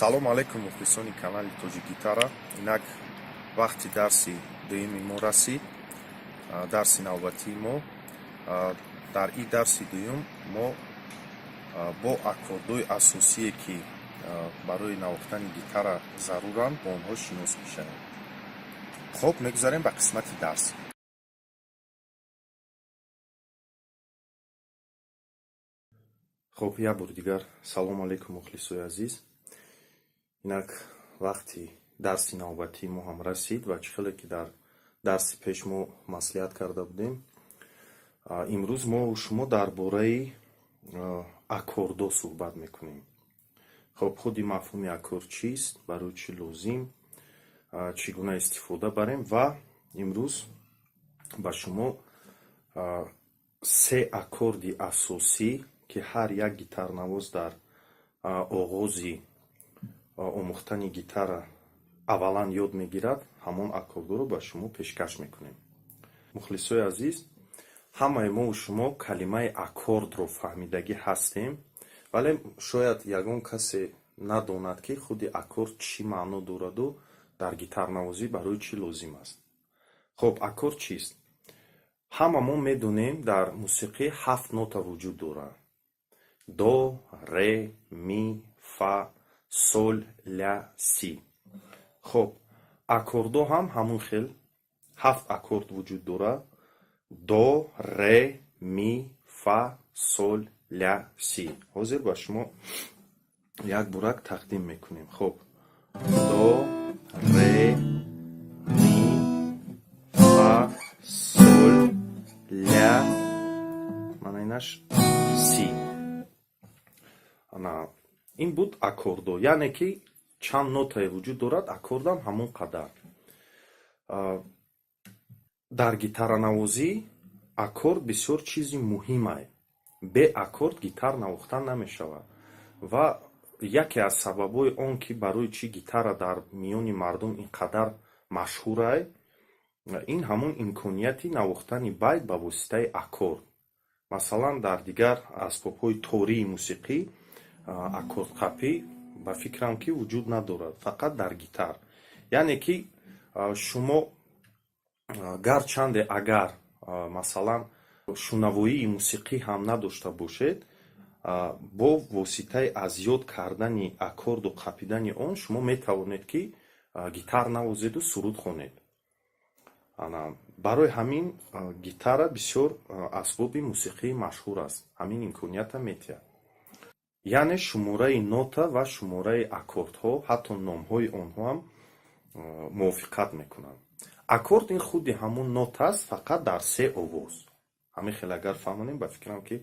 Салому алайкум, мухлисони канали Тоҷикгитара. Инак вақти дарси дуюми мо расид, дарси навбатии мо. Дар ин дарси дуюм мо бо аккордҳои асосие, ки барои навохтани гитара заруранд, бо онҳо шинос мешавем. Хуб, мегузарем ба қисмати дарс. Хуб, як бори дигар салому алайкум, мухлисои азиз. Инак вақти дарси навбатии мо ҳам расид ва чӣ хеле ки дар дарси пеш мо маслиҳат карда будем, имрӯз мо шумо дар бораи аккордҳо суҳбат мекунем. Хуб, худи мафҳуми аккорд чист, барои чӣ лозим, чӣ гуна истифода барем ва имрӯз ба шумо се аккорди асосӣ, ки ҳар як гитарнавоз дар оғози омӯхтани гитара аввалан ёд мегирад, ҳамон аккордҳоро ба шумо пешкаш мекунем. Мухлисои азиз, ҳамаи мову шумо калимаи аккордро фаҳмидагӣ ҳастем, вале шояд ягон касе надонад, ки худи аккорд чӣ маъно дораду дар гитарнавозӣ барои чӣ лозим аст. Хуб, аккорд чист? Ҳама мо медонем, дар мусиқӣ ҳафт нота вуҷуд дорад: до, ре, ми, фа, сол, ля, си. Хуб, аккордҳо ҳам ҳамун хел ҳафт аккорд вуҷуд дорад: до, ре, ми, фа, сол, ля, си. Ҳозир ба шумо як бурак тақдим мекунем. Хуб, до, ре, ми, фа, сол, ля, мана инаш си. Ана ин буд аккордҳо, яъне ки чанд нотае вуҷуд дорад, аккордам ҳамон қадар. Дар гитаранавозӣ аккорд бисёр чизи муҳимае. Бе аккорд гитар навохтан намешавад ва яке аз сабабҳои он, ки барои чӣ гитара дар миёни мардум ин қадар машҳурай, ин ҳамон имконияти навохтани байт ба воситаи аккорд. Масалан, дар дигар асбобҳои тории мусиқӣ аккордқапӣ, ба фикрам, ки вуҷуд надорад, фақат дар гитар. Яъне ки шумо гарчанде агар, масалан, шунавоии мусиқӣ ҳам надошта бошед, бо воситаи аз ёд кардани аккорду қапидани он шумо метавонед, ки гитар навозеду суруд хонед. Барои ҳамин гитара бисёр асбоби мусиқии машҳур аст, ҳамин имконията метиҳад. Яъне шумораи нота ва шумораи аккордҳо, ҳатто номҳои онҳо ҳам мувофиқат мекунанд. Аккорд ин худи ҳамон нота аст, фақат дар се овоз. Ҳамин хел агар фаҳмонем, ба фикрам, ки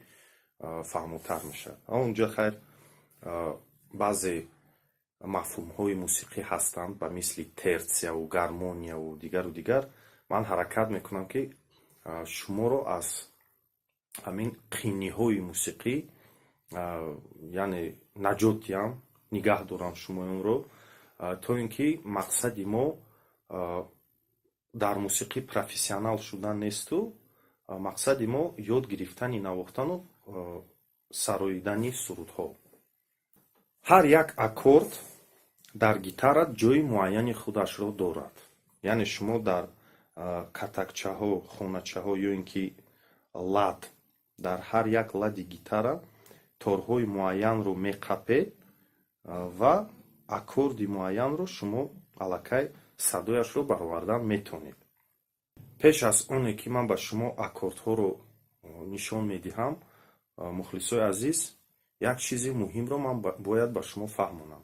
фаҳмотар мешавад. Онҷа хайр, баъзе мафҳумҳои мусиқӣ ҳастанд, ба мисли терсияву гармонияву дигару дигар. Ман ҳаракат мекунам, ки шуморо аз ҳамин қинниҳои мусиқӣ, яъне, наҷот диҳам, нигаҳ дорам шумоёнро, то ин ки мақсади мо дар мусиқӣ профессионал шудан несту, мақсади мо ёд гирифтани навохтану сароидани сурудҳо. Ҳар як аккорд дар гитара ҷои муайяни худашро дорад. Яъне шумо дар катакчаҳо, хоначаҳо ё ин ки лад, дар ҳар як лади гитара торҳои муайянро меқапед ва аккорди муайянро шумо аллакай садояшро баровардан метавонед. Пеш аз оне ки ман ба шумо аккордҳоро нишон медиҳам, мухлисои азиз, як чизи муҳимро ман бояд ба шумо фаҳмонам.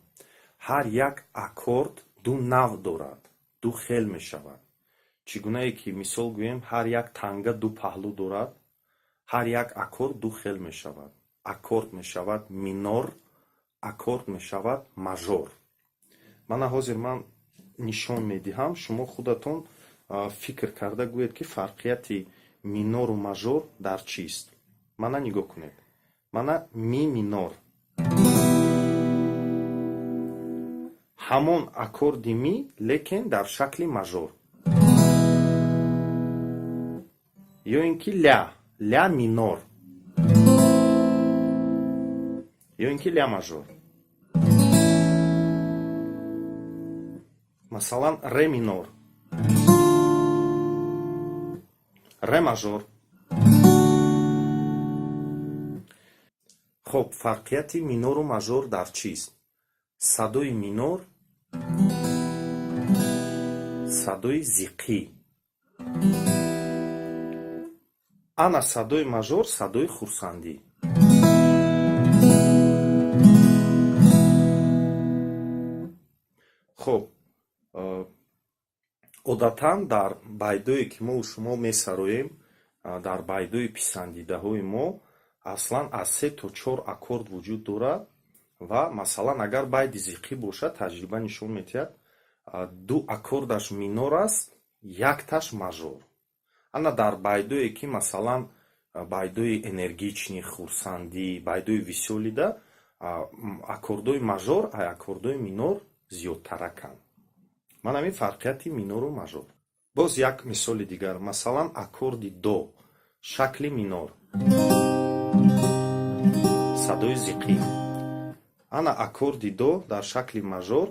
Ҳар як аккорд ду навъ дорад, ду хел мешавад. Чӣ гунае ки, мисол гӯем, ҳар як танга ду паҳлӯ дорад, ҳар як аккорд ду хел мешавад: аккорд мешавад минор, аккорд мешавад мажор. Мана ҳозир ман нишон медиҳам, шумо худатон фикр карда гӯед, ки фарқияти минору мажор дар чист. Мана нигоҳ кунед, мана ми минор, ҳамон аккорди ми, лекин дар шакли мажор, ё ин ки ля, ля минор, ё ин ки ля мажор. Масалан, ре минор, ре мажор. Хоб, фарқияти минору мажор дар чист? Садои минор садои зиқӣ, ана садои мажор садои хурсандӣ. Хоб, одатан дар байдое, ки мо шумо месароем, дар байдои писандидаҳои мо аслан аз се то чор аккорд вуҷуд дорад. Ва масалан, агар байди зиқӣ бошад, таҷриба нишон медиҳад, ду аккордаш минор аст, якташ мажор. Ана дар байдое, ки масалан байдои энергичный, хурсандӣ, байдои весёлый да аккордои мажор ай аккордои минор зиёдтараканд. Ман ҳамин фарқияти минору мажор. Боз як мисоли дигар, масалан, аккорди до шакли минор садои зиқӣ, ана аккорди до дар шакли мажор,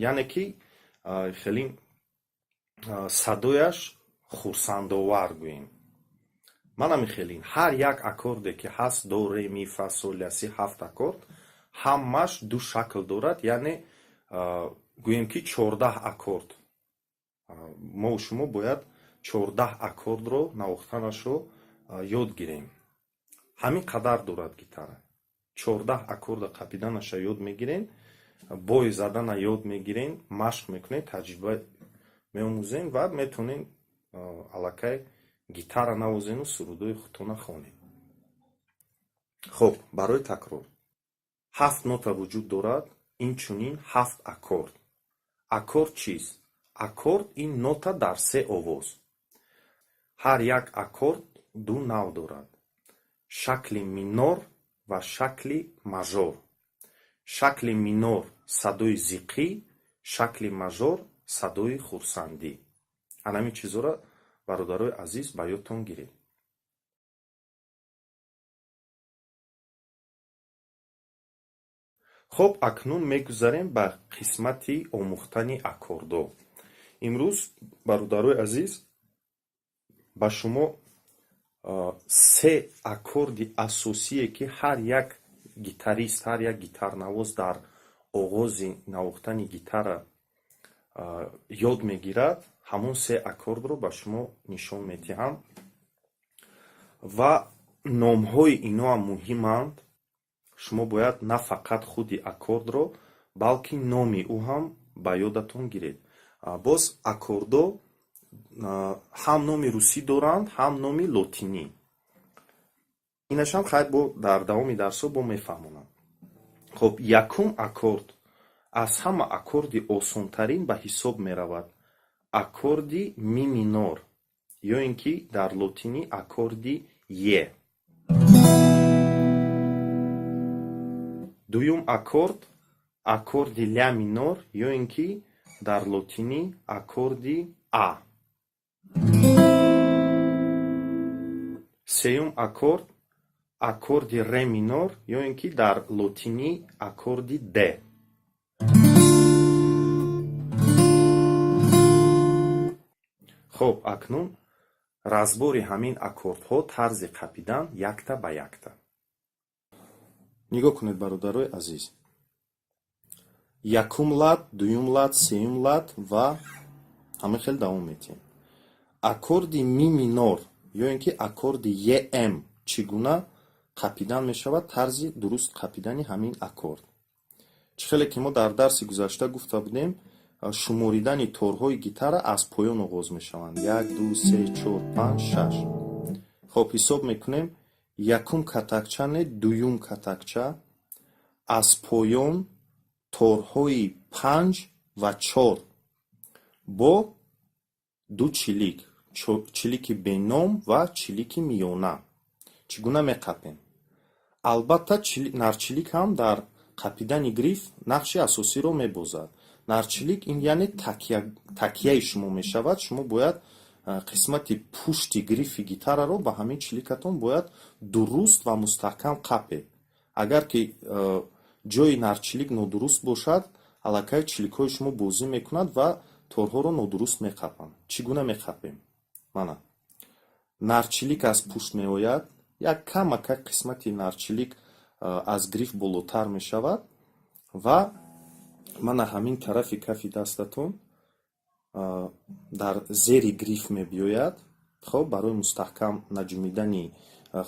яъне ки хеле садояш хурсандовар гӯем. Манами хеле ҳар як аккорде, ки ҳаст, до, ре, ми, фа, сол, ля, си, ҳафт аккорд, ҳамаш ду шакл дорад, яъне гӯем ки 14 аккорд. Мо шумо бояд 14 аккордро навохтанашро ёд гирем. Ҳамин қадар дорад гитара. 14 аккорда қапиданаша ёд мегирем, бой задана ёд мегирем, машқ мекунем, таҷриба меомӯзем ва метавонем аллакай гитара навозену сурудои худтона хонем. Хоб, барои такрор: ҳафт нота вуҷуд дорад, инчунин ҳафт аккорд. Аккорд чист? Аккорд ин нота дар се овоз. Ҳар як аккорд ду нав дорад: шакли минор ва шакли мажор. Шакли минор садои зиқӣ, шакли мажор садои хурсандӣ. Анамин чизҳоро, бародарои азиз, ба ёдтон гиред. Хоб, акнун мегузарем ба қисмати омӯхтани аккордҳо. Имрӯз, бародарои азиз, ба шумо се аккорди асосие, ки ҳар як гитарист, ҳар як гитарнавоз дар оғози навохтани гитара ёд мегирад, ҳамон се аккордро ба шумо нишон медиҳам ва номҳои иноам муҳиманд. Шумо бояд на фақат худи аккордро, балки номи ӯ ҳам ба ёдатон гиред. Боз аккордо ҳам номи русӣ доранд, ҳам номи лотинӣ. Инашам хайр, бо дар давоми дарсҳо бо мефаҳмонам. Хоб, якум аккорд аз ҳама аккорди осонтарин ба ҳисоб меравад, аккорди ми минор ё ин ки дар лотинӣ аккорди е. Дуюм аккорд аккорди ля минор ё ин ки дар лотинӣ аккорди а. Сеюм аккорд аккорди ре минор ё ин ки дар лотинӣ аккорди д. Хоб, акнун разбори ҳамин аккордҳо, тарзи қапидан, якта ба якта. Нигоҳ кунед, бародарои азиз: якум лад, дуюм лад, сеюм лад ва ҳамин хел давом медиҳем. Аккорди ми минор ё ин ки аккорди ем чӣ гуна қапидан мешавад? Тарзи дуруст қапидани ҳамин аккорд, чӣ хеле ки мо дар дарси гузашта гуфта будем, шуморидани торҳои гитара аз поён оғоз мешаванд: як, ду, се, чор, панҷ, шаш. Хоб, ҳисоб мекунем: якум катакча не, дуюм катакча аз поён торҳои панҷ ва чор бо ду чилик, чилики беном ва чилики миёна, чӣ гуна меқапем? Албатта, нарчилик ҳам дар қапидани гриф нақши асосиро мебозад. Нарчилик ин яъне такияи шумо мешавад. Шумо бояд қисмати пушти грифи гитараро ба ҳамин чиликатон бояд дуруст ва мустаҳкам қапед. Агар ки Ҷои нарчилик нодуруст бошад, аллакай чиликҳои шумо бозӣ мекунад ва торҳоро нодуруст меқапанд. Чӣ гуна меқапем? Мана, нарчилик аз пушт меояд, як камакак қисмати нарчилик аз гриф болотар мешавад ва мана ҳамин тарафи кафи дастатон дар зери гриф мебиёяд. Хоб, барои мустаҳкам наҷумидани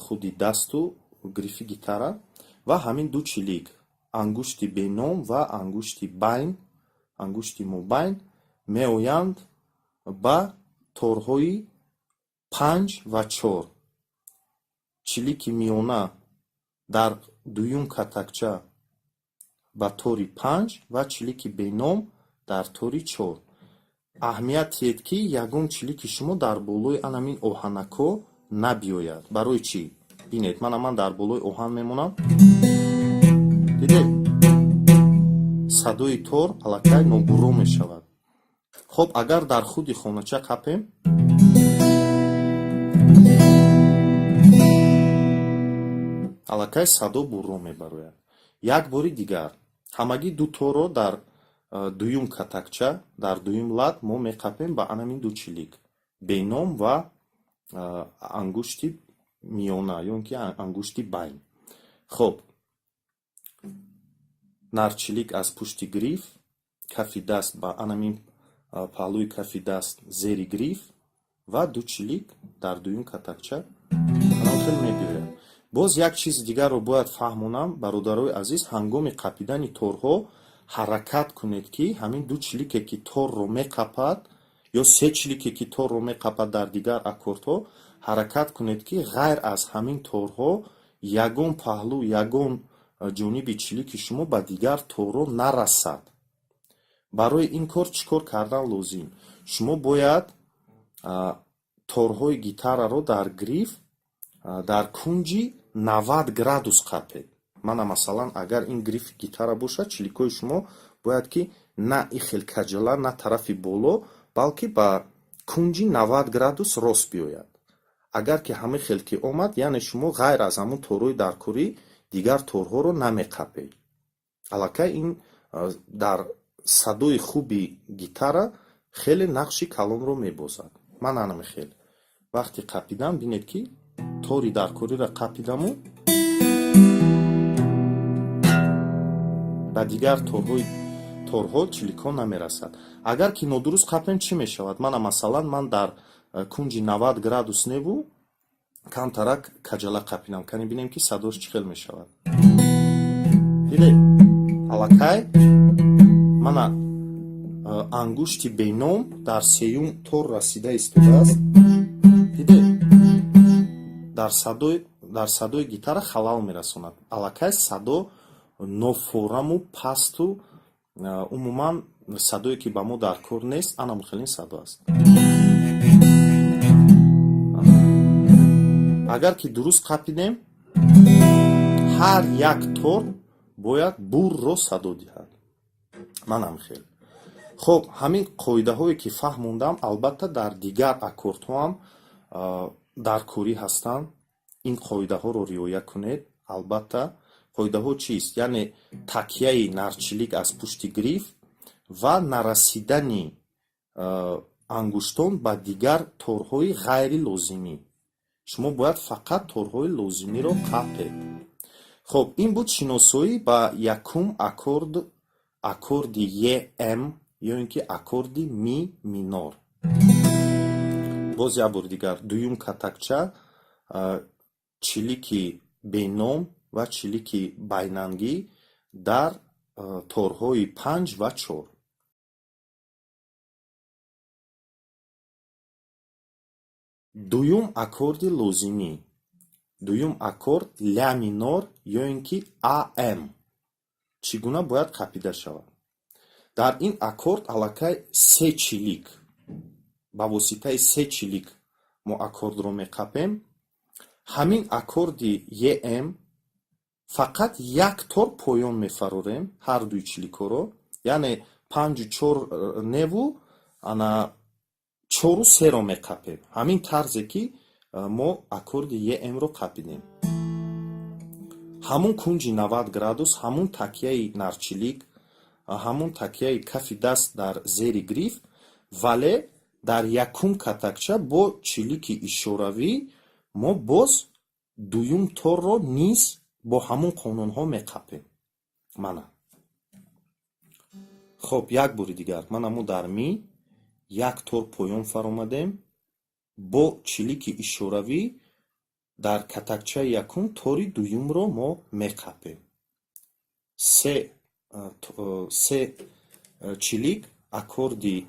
худи дасту грифи гитара ва ҳамин ду чилик, ангушти беном ва ангушти байн, ангушти мобайн меоянд ба торҳои 5 ва 4. Чилики миёна дар дуюм катакча ба тори 5 ва чилики беном дар тори 4. Аҳамият диҳед, ки ягон чилики шумо дар болои анамин оҳанакҳо набиёяд. Барои чӣ? Бинед, мана ман дар болои оҳан мемонам, дидед, садои тор аллакай нобурро мешавад. Хоб, агар дар худи хонача қапем, аллакай садо бурро мебарояд. Як бори дигар, ҳамагӣ ду торро дар дуюм катакча, дар дуюм лад мо меқапем ба анамин ду чилик, беном ва ангушти миёна ё ин ки ангушти байн. Хоб, нарчилик аз пушти гриф, кафи даст ба анамин паҳлӯи кафи даст зери гриф ва ду чилик дар дуюм катакча анам мебиёяд. Боз як чизи дигарро бояд фаҳмонам, бародарои азиз: ҳангоми қапидани торҳо ҳаракат кунед, ки ҳамин ду чилике, ки торро меқапад, ё се чилике, ки торро меқапад дар дигар аккордҳо, ҳаракат кунед, ки ғайр аз ҳамин торҳо ягон паҳлӯ, ягон ҷониби чилики шумо ба дигар торро нарасад. Барои ин кор чӣ кор кардан лозим? Шумо бояд торҳои гитараро дар гриф дар кунҷи 90 градус қапед. Мана, масалан, агар ин грифи гитара бошад, чиликҳои шумо бояд ки на и хел каҷала, на тарафи боло, балки ба кунҷи 90 градус рост биёяд. Агар ки ҳамин хел ки омад, яъне шумо ғайр аз ҳамун торҳои даркорӣ дигар торҳоро намеқапед. Аллакай ин дар садои хуби гитара хеле нақши калонро мебозад. Ман анами хел вақти қапидам, бинед, ки тори даркориро қапидаму ба дигар торҳо чиликҳо намерасад. Агар ки нодуруст қапем, чӣ мешавад? Мана, масалан, ман дар кунҷи 90 градус неву камтарак каҷала қапидам. Кани бинем, ки садош чӣ хел мешавад. Дидед, аллакай мана ангушти беном дар сеюм тор расида истодааст. Дидед, дар садои гитара халал мерасонад. Аллакай садо нофораму пасту умуман садое, ки ба мо дар кор нест, анам хелин садо аст. Агар ки дуруст қапидем, ҳар як тор бояд бурро садо диҳад. Манам хел. Хоб, ҳамин қоидаҳое, ки фаҳмондам, албатта, дар дигар аккордҳо ҳам даркорӣ ҳастанд. Ин қоидаҳоро риоя кунед. Албатта, қоидаҳо чист? Яъне такяи нарчилик аз пушти гриф ва нарасидани ангуштон ба дигар торҳои ғайрилозимӣ. Шумо бояд фақат торҳои лозимиро қапед. Хоб, ин буд шиносоӣ ба якум аккорд, аккорди ем ё ин ки аккорди ми минор. Боз як бори дигар: дуюм катакча, чилики беном ва чилики байнангӣ дар торҳои 5 ва 4. Дуюм аккорди лозимӣ, дуюм аккорд ля минор ё ин ки ам чӣ гуна бояд қапида шавад? Дар ин аккорд аллакай се чилик, ба воситаи се чилик мо аккордро меқапем. Ҳамин аккорди ем фақат як тор поён мефарорем, ҳар дуи чиликҳоро, яъне 5-у 4 неву ана 4-у 3-ро меқапем. Ҳамин тарзе, ки мо аккорди емро қапидем. Ҳамун кунҷи 90 градус, ҳамун такяи нарчилик, ҳамун такяи кафи даст дар зери гриф, вале дар якум катакча бо чилики ишоравӣ мо боз дуюм торро низ бо ҳамун қонунҳо меқапем. Мана, хоб, як бори дигар. Мана, мо дар ми як тор поён фаромадем, бо чилики ишоравӣ дар катакчаи якум тори дуюмро мо меқапем. Се чилик аккорди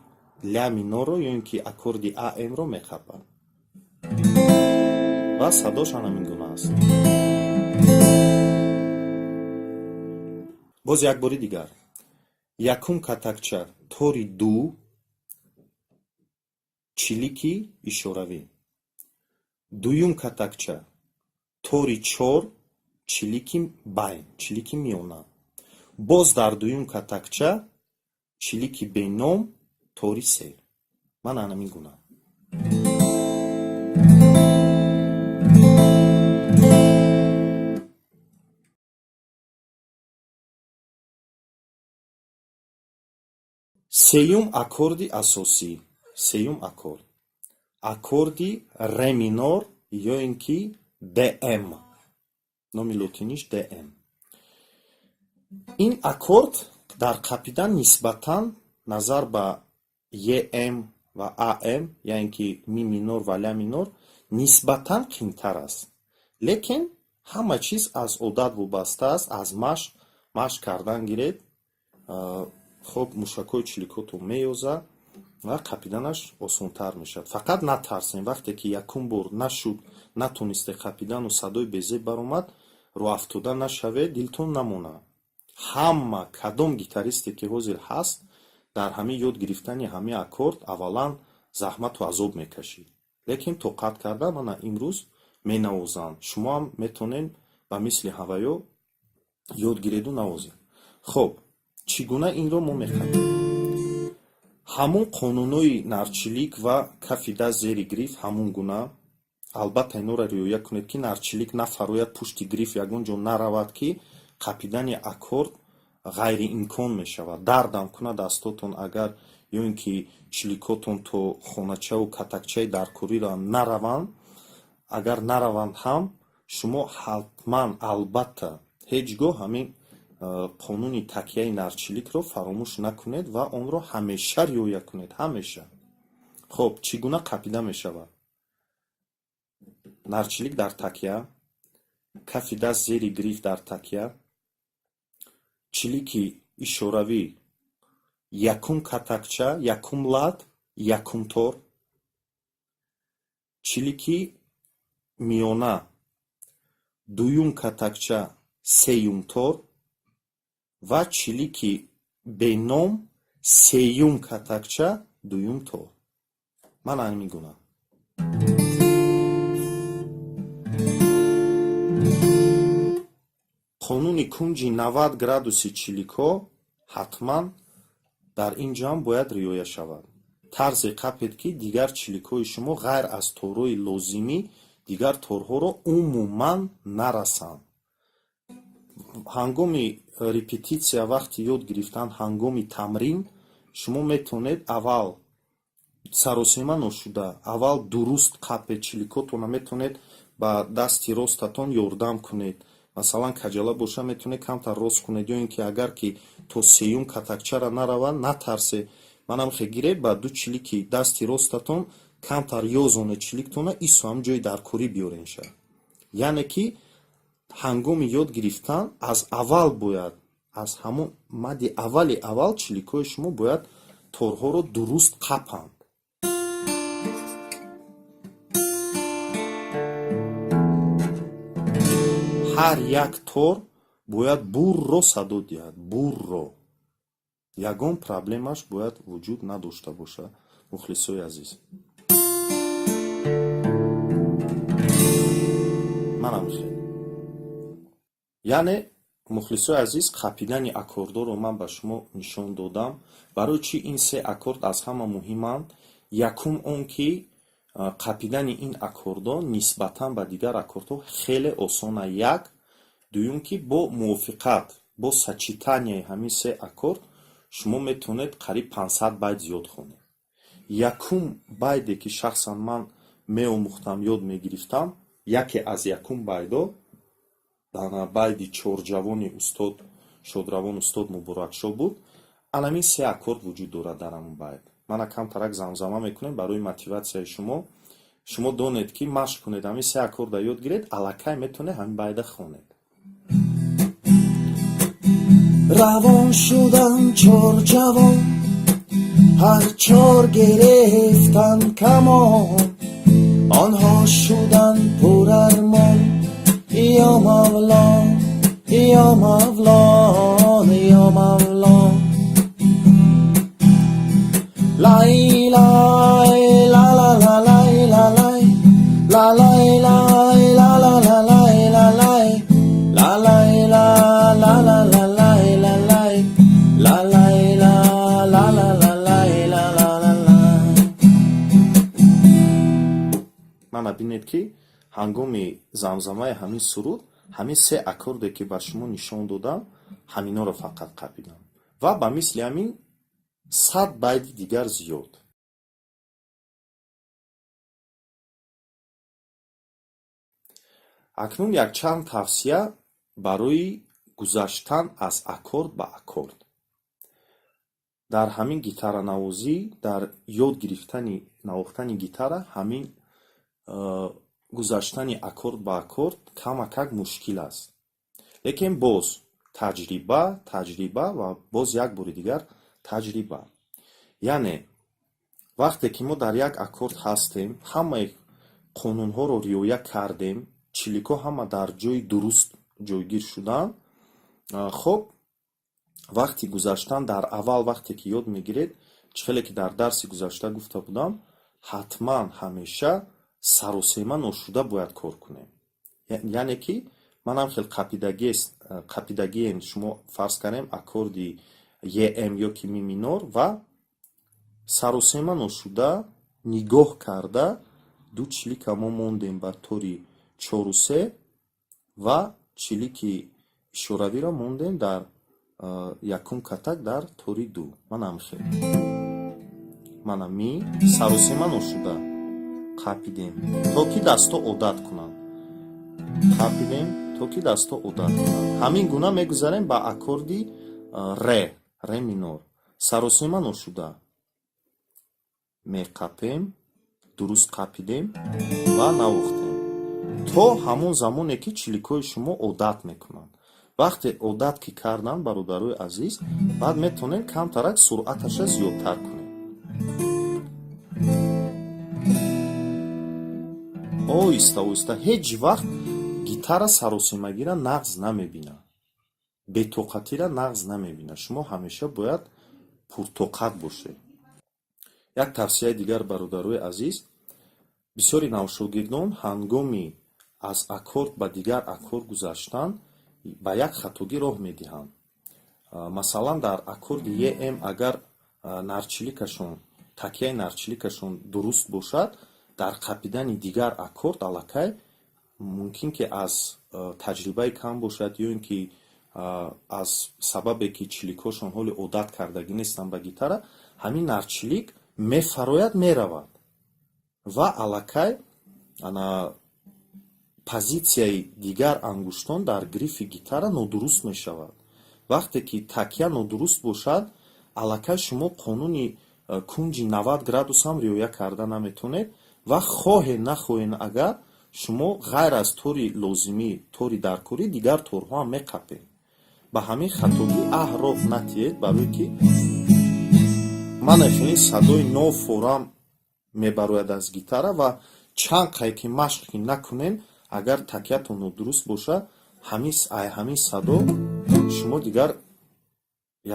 ля минорро ё ин ки аккорди АМ-ро меқапад ва садош ҳамин гуна аст. Боз як бори дигар: якум катакча тори ду, чилики ишоравӣ, дуюм катакча тори чор, чилики байн, чилики миёна, боз дар дуюм катакча чилики беном, тори се. Мана, ҳамин гуна. Сеюм аккорди асосӣ, сеюм аккорд, аккорди ре минор ё ин ки ДМ, номи лотиниш ДМ. Ин аккорд дар қапидан нисбатан назар ба ЕМ ва АМ, яъне ки ми минор ва ля минор, нисбатан қинтар аст, лекин ҳама чиз аз одат вобаста аст, аз машқ. Машқ кардан гиред, хоб, мушакҳои чиликотон меёзад ва қапиданаш осонтар мешавад. Фақат натарсем. Вақте ки якум бор нашуд, натонисте қапидану садои безеб баромад, рӯафтода нашавед, дилтон намонад. Ҳама кадом гитаристе ки ҳозир ҳаст, дар ҳамин ёд гирифтани ҳамин аккорд аввалан заҳмату азоб мекашид, лекин тоқат карда, мана, имрӯз менавозанд. Шумоам метавонед ба мисли ҳаваё ёд гиреду навозед. Хоб, чӣ гуна инро мо меқапем? Ҳамун қонунҳои нарчилик ва кафи даст зери гриф ҳамун гуна. Албатта, инора риоя кунед, ки нарчилик нафарояд, пушти гриф ягон ҷо наравад, ки қапидани аккорд ғайриимкон мешавад. Дардам кунад дастотон агар ё ин ки чиликотон то хоначаву катакчаи даркориро нараванд, агар нараванд ҳам, шумо ҳатман, албатта, ҳеҷ гоҳ ҳамин қонуни такяи нарчиликро фаромӯш накунед ва онро ҳамеша риоя кунед, ҳамеша. Хоб, чӣ гуна қапида мешавад? Нарчилик дар такя, кафи даст зери гриф дар такя, чилики ишоравӣ якум катакча, якум лад, якум тор, чилики миёна дуюм катакча, сеюм тор ва чилики беном сеюм катакча, дуюм тор. Мана, ҳамин гуна. Қонуни кунҷи 90 градуси чиликҳо ҳатман дар ин ҷо ҳам бояд риоя шавад. Тарзе қапед, ки дигар чиликҳои шумо ғайр аз торҳои лозимӣ дигар торҳоро умуман нарасанд. Ҳангоми репетитсия, вақти ёд гирифтан, ҳангоми тамрин шумо метавонед аввал саросема ношуда, аввал дуруст қапед чиликотона. Метавонед ба дасти ростатон ёрдам кунед, масалан, каҷала боша, метавонед камтар рост кунед, ё ин ки агар ки то сеюм катакчара наравад, натарсе. Манам хе гиред, ба ду чилики дасти ростатон камтар ёзонед чиликтона, исо ҳам ҷои даркорӣ биёренша. Яъне ки ҳангоми ёд гирифтан аз аввал бояд, аз ҳамон мади аввали аввал чиликҳои шумо бояд торҳоро дуруст қапанд. Ҳар як тор бояд бурро садо диҳад, бурро, ягон проблемаш бояд вуҷуд надошта бошад, мухлисои азиз. Манам хел. Яъне, мухлисои азиз, қапидани аккордҳоро ман ба шумо нишон додам. Барои чӣ ин се аккорд аз ҳама муҳиманд? Якум он ки қапидани ин аккордҳо нисбатан ба дигар аккордҳо хеле осона. Як Дуюм, ки бо мувофиқат, бо сочетания и ҳамин се аккорд шумо метавонед қариб 500 байт зиёд хонед. Якум байде, ки шахсан ман меомӯхтам, ёд мегирифтам, яке аз якум байдо байди чорҷавони устод, шодравон устод Муборакшо буд. Анамин се аккорд вуҷуд дорад дар ҳамун байт. Мана камтарак замзама мекунем барои мотиватсияи шумо. Шумо донед, ки машқ кунед, ҳамин се аккорда ёд гиред, аллакай метавонед ҳамин байда хонед. Равон шудан чор ҷавон, ҳар чор гирифтан камон, онҳо шудан пурармон. Ё Мавло, ё Мавло, ё Мавло, лай лай ла ла ла лай ла лай ла лай лай ла ла ла лай ла лай ла лай ла ла ла ла лай ла лай ла лай ла ла ла ла лай ла ла ла лай. Мана бинед, ки ҳангоми замзамаи ҳамин суруд ҳамин се аккорде, ки ба шумо нишон додам, ҳаминоро фақат қапидам ва ба мисли ҳамин 100 байти дигар зиёд. Акнун якчанд тавсия барои гузаштан аз аккорд ба аккорд дар ҳамин гитаранавозӣ, дар ёд гирифтани навохтани гитара. Ҳамин гузаштани аккорд ба аккорд камакак мушкил аст, лекин боз таҷриба, таҷриба ва боз як бори дигар таҷриба. Яъне вақте ки мо дар як аккорд ҳастем, ҳамаи қонунҳоро риоя кардем, чиликҳо ҳама дар ҷои дуруст ҷойгир шуданд. Хоб, вақти гузаштан дар аввал, вақте ки ёд мегиред, чӣ хеле ки дар дарси гузашта гуфта будам, ҳатман ҳамеша саросема ношуда бояд кор кунем. Яъне ки манам хел қапидагиен, шумо фарз кардем аккорди ем ё ки ми минор ва саросема ношуда нигоҳ карда ду чилика мо мондем ба тори чору се ва чилики ишоравиро мондем дар якум катак дар тори ду. Манам хел, мана ми, саросема ношуда қапидем, то ки дастҳо одат кунанд, қапидем, то ки дастҳо одат кунанд. Ҳамин гуна мегузарем ба аккорди ре, ре минор. Саросема ношуда меқапем, дуруст қапидем ва навохтем то ҳамон замоне, ки чиликҳои шумо одат мекунанд. Вақте одат ки карданд, бародарои азиз, баъд метавонем камтарак суръаташа зиёдтар кунем, оҳиста оҳиста. Ҳеҷ вақт гитара саросемагира нағз намебинад, бетоқатира нағз намебинад. Шумо ҳамеша бояд пуртоқат бошед. Як тавсияи дигар, бародарои азиз: бисёри навшогирдон ҳангоми аз аккорд ба дигар аккорд гузаштан ба як хатогӣ роҳ медиҳанд. Масалан, дар аккорди ем агар нарчиликашон, такяи нарчиликашон дуруст бошад, дар қапидани дигар аккорд аллакай мумкин ки аз таҷрибаи кам бошад ё ин ки аз сабабе, ки чиликҳошон ҳоли одат кардагӣ нестанд ба гитара, ҳамин нарчилик мефарояд, меравад ва аллакай ана позитсияи дигар ангуштон дар грифи гитара нодуруст мешавад. Вақте ки такя нодуруст бошад, аллакай шумо қонуни кунҷи 90 градус ҳам риоя карда наметавонед ва хоҳе нахоҳен, агар шумо ғайр аз тори лозимӣ, тори даркорӣ, дигар торҳо ҳам меқапед. Ба ҳамин хатогӣ аҳ роҳ натиҳед, барое ки мана хеле садои нофорам мебарояд аз гитара ва чанд қай ки машқ ки накунен, агар такятон нодуруст бошад, ҳамин садо шумо дигар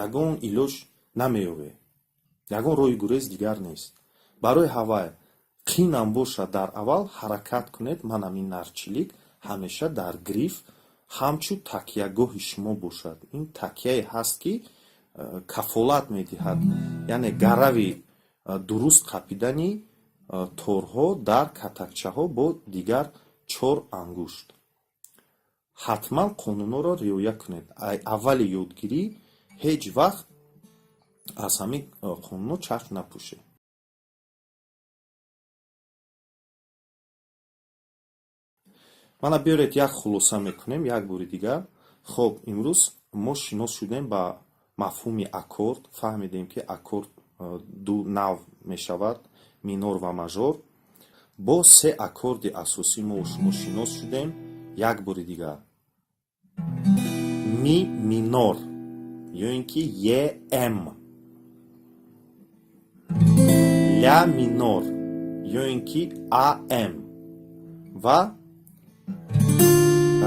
ягон илоҷ намеёбед, ягон роҳи гурез дигар нест. Барои ҳавай қинам бошад, дар аввал ҳаракат кунед, манам ин нарчилик ҳамеша дар гриф ҳамчун такягоҳи шумо бошад. Ин такяе ҳаст, ки кафолат медиҳад, яъне гарави дуруст қапидани торҳо дар катакчаҳо бо дигар чор ангушт. Ҳатман қонунҳоро риоя кунед. Аввали ёдгирӣ ҳеҷ вақт аз ҳамин қонунҳо чашм напӯшед. Мана, биёред, як хулоса мекунем як бори дигар. Хоб, имрӯз мо шинос шудем ба мафҳуми аккорд, фаҳмидем, ки аккорд ду навъ мешавад: минор ва мажор. Бо се аккорди асосӣ мо шумо шинос шудем. Як бори дигар: ми минор ё ин ки ем, ля минор ё ин ки ам ва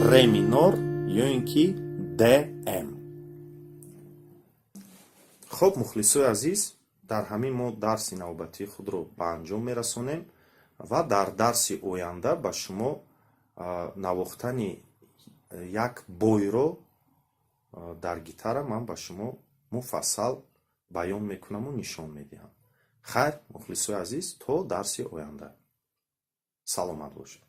ре минор ё ин ки дм. Хуб, мухлисои азиз, дар ҳамин мо дарси навбатии худро ба анҷом мерасонем ва дар дарси оянда ба шумо навохтани як бойро дар гитара ман ба шумо муфассал баён мекунаму нишон медиҳам. Хайр, мухлисои азиз, то дарси оянда саломат бошед.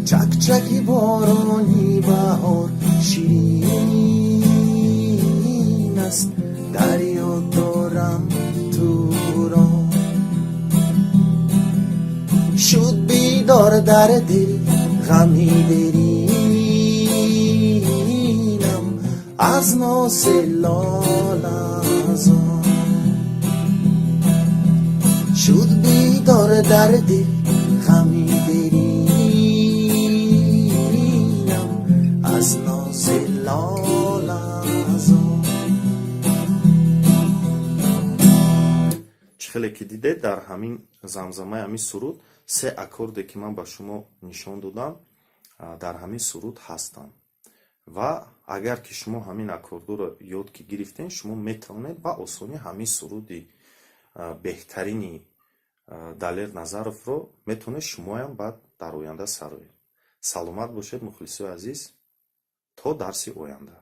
Чакчаки борони баҳор ширин аст, дар ёд дорам туро. Шуд бедор дар дил ғами деринам аз нози лолазор. Шуд бедор дар дил ғами деринам аз нози лолазор. Чӣ хеле ки дидед, дар ҳамин замзамаи ҳамин суруд се аккорде, ки ман ба шумо нишон додам, дар ҳамин суруд ҳастанд. Ва агар ки шумо ҳамин аккордҳоро ёд ки гирифтем, шумо метавонед ба осонӣ ҳамин суруди беҳтарини Далер Назаровро метавонед шумоям баъд дар оянда сароед. Саломат бошед, мухлисои азиз, то дарси оянда.